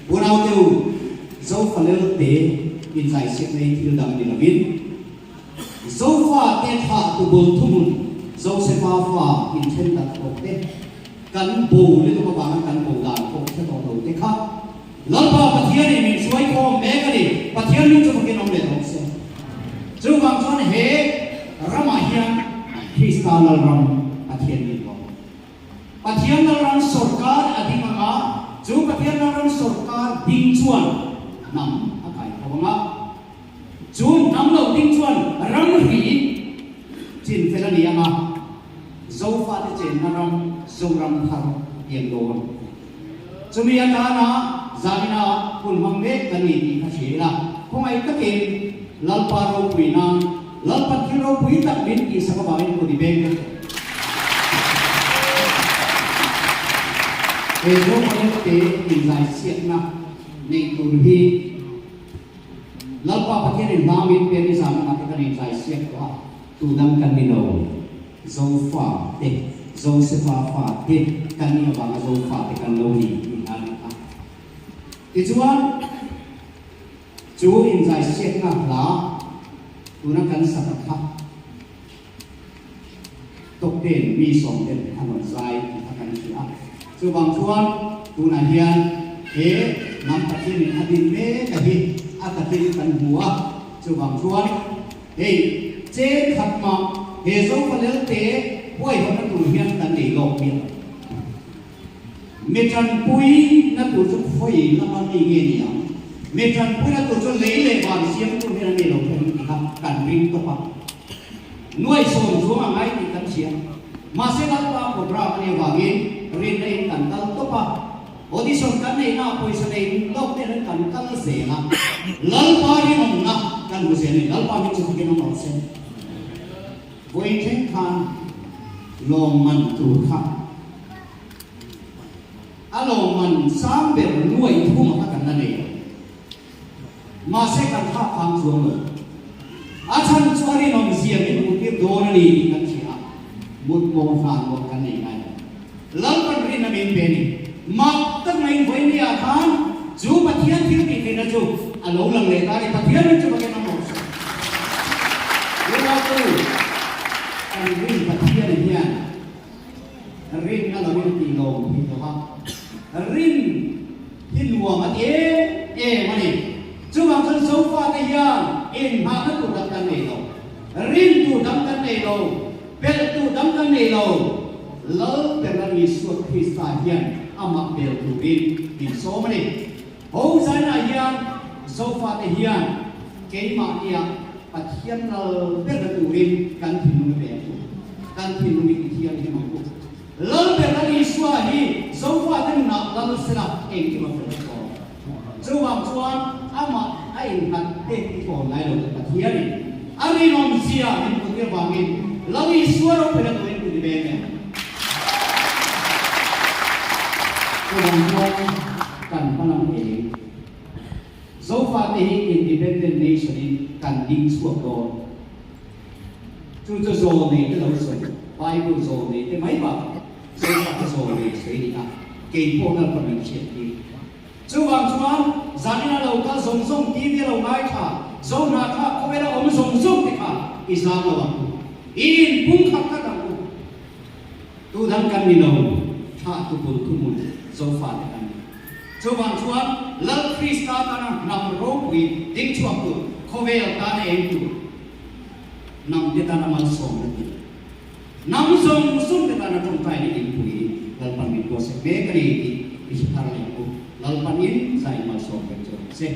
Unaute u, Zofalel te inzaisiak nei thil dang ni lovin, Zofa te thlah tu bul thuhmun Josefa fa inthen dat tawh te, kan bo lutuk avanga kan bo dan pawh hre tawh lo te kha Lalpa Pathianin min hruai khawm mek a ni. Pathian min chu fakin awm leh rawh se. Chuvang chuan he ramah hian Krista Lalram Pathian min lawm. Pathian Lalram sawrkar a ding ang a, chu Pathian Lalram sawrkar ding chuan hnam a kai tho ang a, chu hnam lo ding chuan ramri chin fel a ni ang a, Zofate chenna ram Zoram thar pian dawn. Chumi atana zanina hun hmang mek kan ni tih kha hria ila, khawngaih takin Lalpa ropui nan Lalpa thil ropui tak min tihsak avangin kut i beng vek tawh. He Zofalet-te inzaichhiatna neih tur hi Lalpa Pathianin hla min pe ni zan lamah te kan inzaichhiat tawh a, tu dang kan ni lo. Zofa te, Josefa fa te kan nih avanga Zofa te kan lo ni tih a ni a. Tichuan, chu inzaichhiatna hla tuna kan sak a kha tawkten mi sawmten a rawn zai tih kha kan hria a. Chuvang chuan tunah hian he hnam Pathianin a din mek a hi a takin kan hmu a. Chuvang chuan hei chen khat mah he Zofalelte huaihawtna tur hian kan nei lawk miah lo. Mi tanpui na tur chu khawi lama mi nge ni ang? Mi tanpui na tur chu lei leh van siamtu hian a ni lo thei ang tih kha kan ring tawp a. Nuai sawm chuang a ngai tih kan hria. Mahse Lalpa program a nih avangin rinna in kan kal tawp a. Audition kan neihna ah pawisa nei lawk te hian kan kal zel a. Lalpa rinawmna kan hmu zel a ni. Lalpa hming chu fakin awm rawh se. Vawiin thleng khan lawmman tur kha a lawmman sang ber nuai thum a kha kan la nei lo. Mahse kan thlak phang chuang lo. A chhan chu a rinawm zia min hmuhtir dawn a ni tih kan hria a, mut mawh hlan mawh kan nei ngai lo. Lalpan rinna min pe a ni. Mak tak maiin vawinia khan chu Pathian thil tih theihna chu a lo lang leh ta a ni. Pathian rin chu Pathian a mawh sa. Unautu, kan rin Pathian hian rinna loin a tih lawm theih lo va, rin hi nuam a ti em em a ni. Chuvang chuan Zofate hian inhmahna tur dang kan nei lo, rin tur dang kan nei lo, Belh tur dang kan nei lo. Lal ber Isua Krista hian amah bel turin min sawm a ni. Ho zainah hian Zofate hian keimahnia Pathian lal berna turin kan thinlung i pe ang u. Kan thinlung i tithianghlim ang u. Lal ber Isua hi Zofate nunah lal sela engkim a fel vek tawh. Chuvang chuan amah a innghat te i thawn ngai lo tih Pathianin a rinawmzia min hmuhtir vangin Lal Isua ropui na turin kut i veng em? Chuvang chuan kan hmalam eng Zofate hi Independent Nation in kan ding chhuak dawn. Chu chu zawl nei te lo sawi, Bible zawl nei te mai bakah Zofate zawl nei sawi ni a, keipawh Lalpa min hriattir. Chuvang chuan zanin a lo kal zawng zawng, TV a lo ngaithla, zo hna kha khawvel a awm zawng zawng te kha i zam lo ang u. I inpung khat tlat ang u. Tu dang kan ni lo, thlah tu bul thuhmun Zofa te kan ni. Chuvang chuan Lal Krista tana hnam ropui ding chhuak tur, khawvel tana eng tur, hnam te tana malsawmna tur, Hnam zawng zawng te tana tawngtai leh inpui Lalpan min buatsaih mek a ni tih i hre thar leh ang u. Lalpanin zai malsawm vek chu ang che.